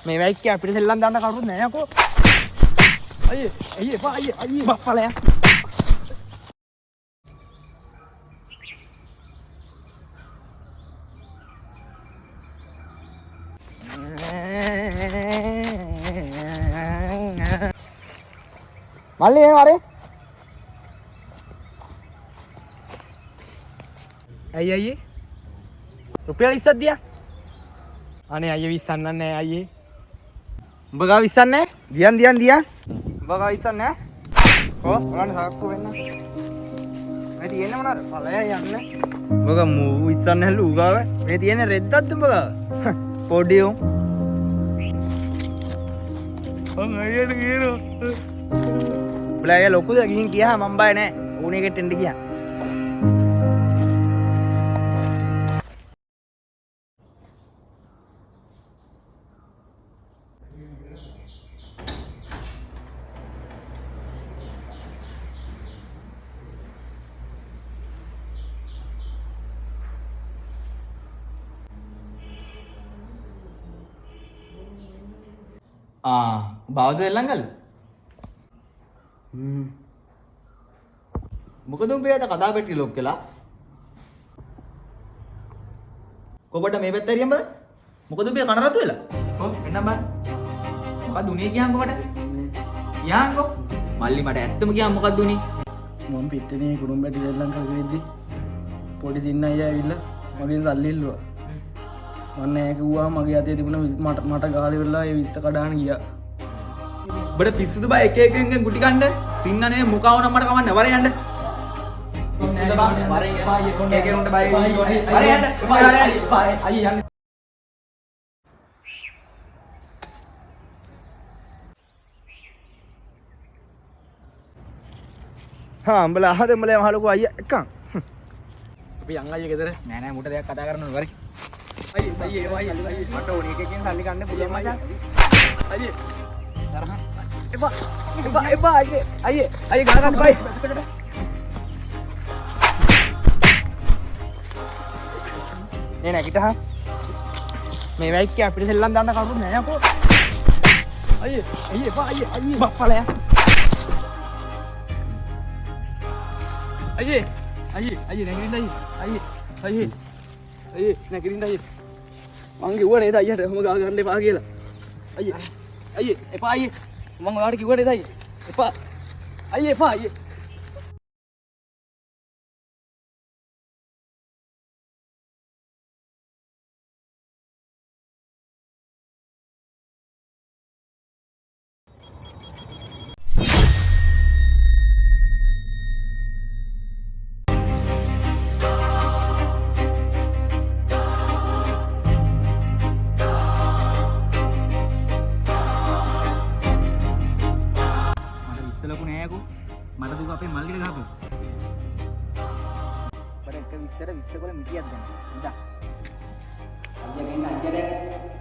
මේ වැයික් අපිට සෙල්ලම් දාන්න කවුරුත් නෑ යකෝ. අයියේ අයියේ එපා අයියේ අයියේ බප්පලයා. මල්ලි මේ වරේ. ඇයි අයියේ? රුපියල් 20ක් දියා. අනේ අයියේ 20ක් නෑ අයියේ. උඹ ගාව 20ක් නෑ? දියන් දියන් දියන්. උඹ ගාව 20ක් නෑ? කො බලන්න සාක්කු වෙන්න. මේ තියෙන්නේ මොනවද? ඵලයන් යන්න. උඹ ගා මූ 20ක් නැහැලු ඌ ගාව. මේ තියෙන්නේ රෙද්දක්ද උඹ ගාව? පොඩි උන්. මං අයියට කියනවා. උඹලා අයියා ලොකුද ගිහින් කියා මං බය නෑ. ඌනේ එකට එන්න ගියා. ආ බවද වෙල්ලම් ගල්ල? මොකද උඹේ අත කතා පෙට්ටිය ලොක් වෙලා? කොබට මේ පැත්ත හරියන් බලන්න. මොකද උඹේ කන රතු වෙලා? කො එන්නම් බලන්න. මොකද්ද උනේ කියන්කෝ මට? කියන්කෝ. මල්ලි මට ඇත්තම කියන් මොකද්ද උනේ? මම පිට්ටනියේ කුරුම්බැටි සෙල්ලම් කරගෙන ඉද්දි පොඩි සින්න අයියා ඇවිල්ලා මගෙන් සල්ලි ඉල්ලුවා. මං නෑ කිව්වා මගේ අතේ තිබුණ මට මට ගහලා ඉවරලා ඒ 20 කඩාන ගියා. උඹට පිස්සුද බා එක එක එකෙන් ගුටි කන්න? සින්න නේ මුකා වුණා මට කමන්නේ වරේ යන්න. පිස්සුද බා වරේ යන්න. එක එක උන්ට බය වරේ යන්න. වරේ යන්න. අයියේ යන්න. හා උඹලා අහද උඹලා මහ ලොකු අයියා එක්කන්. අපි යන් අයියේ ගෙදර. නෑ නෑ මුට දෙයක් කතා කරන්න ඕනේ වරේ. අයියේ අයියේ එපා අයියේ අයියේ. මට ඕන එකකින් සල්ලි ගන්න පුළුවන් මචං. අයියේ තරහ. එපා එපා එපා අයියේ අයියේ අයියේ ගහ ගන්න බයි. නේ නැගිටහන්. මේ වැයික් අපිට සෙල්ලම් දාන්න කවුරුත් නෑ යකෝ. අයියේ අයියේ එපා අයියේ අයියේ. බප්පලයා. අයියේ අයියේ අයියේ නැගිටින්න අයියේ අයියේ අයියේ අයියේ නැගිටින්න අයියේ. මං කිව්වා නේද අයියට ඔහොම ගහ ගන්න එපා කියලා. අයියේ අයියේ එපා අයියේ. මං ඔයාලට කිව්වා නේද අයියේ එපා අයියේ එපා අයියේ. මට 20 ලොකු නෑ යකෝ. මට දුක අපේ මල්ලිට ගහපන්. මට එක 20ට 20 කොළ මිටියක් දෙන්න. ඉදා. අයියා ගෙන්න අයියා දැන්.